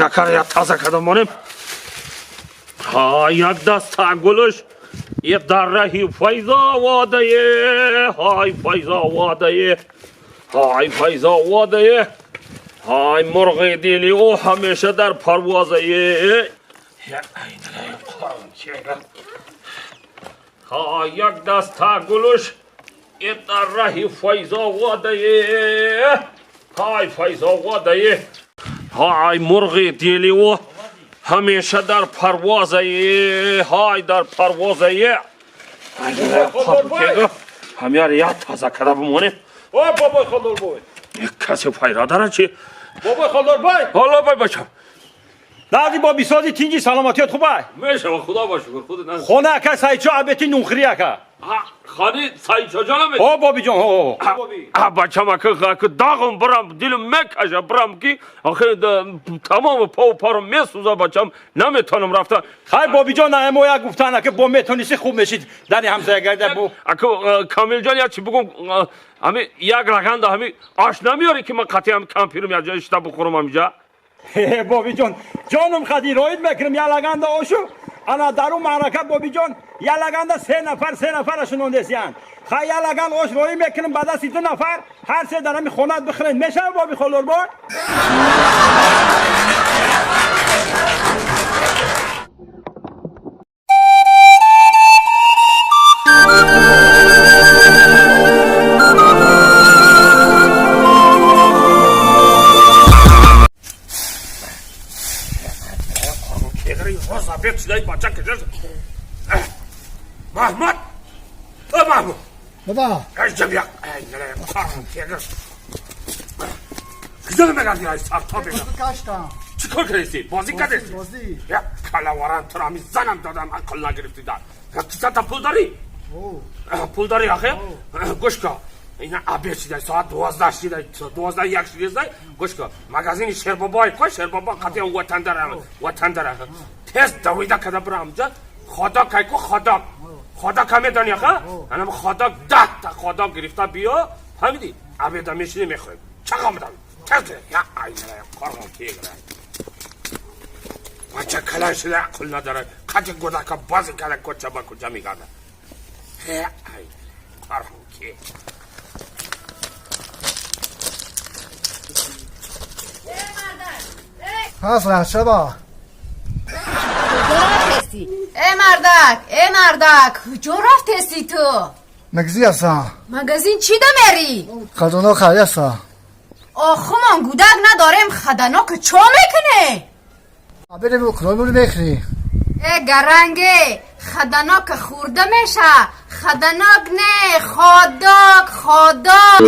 Сагакара таза карда монем. Ҳа, як даста гулш е дар раҳи Файзоводае, ҳай Файзоводае, ҳай Файзоводае, ҳай мурғи дили ӯ ҳамеша дар парвозае. Ҳа, як даста гулш е дар раҳи Файзоводае, ҳай Файзоводае, ҳай мурғи дили ӯ ҳамеша дар парвозае, ҳай дар парвозае. Ҳамяр як таза карда бимонем. О, бобой Холдорбой! Як касе файда дара чи? Бобой Холдорбой! Ҳоло бай бачам. Нази бо бисози тинҷи саломатиёт хубай? Мешава, худо ба шукр, худ на. Хона ака Сайчо абети нунхири ака. Хани Сайчо ҷонам? О, бобиҷон, о. А бачам, ака дағм барам, дилам мекаша барам ки ахи тамоми пов парам месӯза бачам, наметонам рафта. Хай бобиҷон, на мо як гуфтан ака бо метониси хуб мешид дари ҳамсоягарда бо. Ака Камилҷон, як чи бугум, ҳами як лаганда ҳами аш намеёри ки ман қатъи ҳами кампирам як ҷо ишта бухӯрам ҳамиҷа? Бобиҷон, ҷонум хади роид мекунам як лаганда ошу. Ана дару маърака бобиҷон, як лаганда се нафар, се нафарашон ондесиянд. Хай як лаган ош роӣ мекунам ба дасти ду нафар, ҳар се дар ҳами хонат бихӯред. Мешава боби Холдорбой? Маҳмад! О, Маҳмуд! Баба! Куҷо мегардӣ, ай сарто бега? Гаштам. Чӣ кор кардисӣ? Бозӣ кардисӣ? Бозӣ. Як калаваран туро ҳами занам додам, ақл нагирифтӣ дар. Кисата пул дорӣ? Пул дорӣ ахе? Гӯш кун. Ина обед шидай, соат 12 шидай, 12:01 шидай. Гӯш кун. Магазини Шербобой ко, Шербобо қатъиян ватандара, ватандара. Тез давида када бира ҳамҷа. Ходок кайку ходок. Ходок ка медонӣ аха? Анам ходок 10 та ходок гирифта биё. Фаҳмидӣ? Обеда мешинем мехӯрем. Чақа медам? Тез я айнара қорғон кегра. Бача калан шида ақл надора. Қати гудака бозӣ када кӯча ба кӯча мегардад. Ҳе ай қорғон ке. Ҳаст рахшаба. Э мардак, э мардак, куҷо рафтеси ту? Магазин ҳастам. Магазин чӣ дамерӣ? Хазоно хари ҳастам. Охумон гудак надорем, хаданока чо мекунӣ? Абеде худо мехӯрӣ. Э гаранге, хаданока хӯрда меша, хаданок не, ходок, ходок.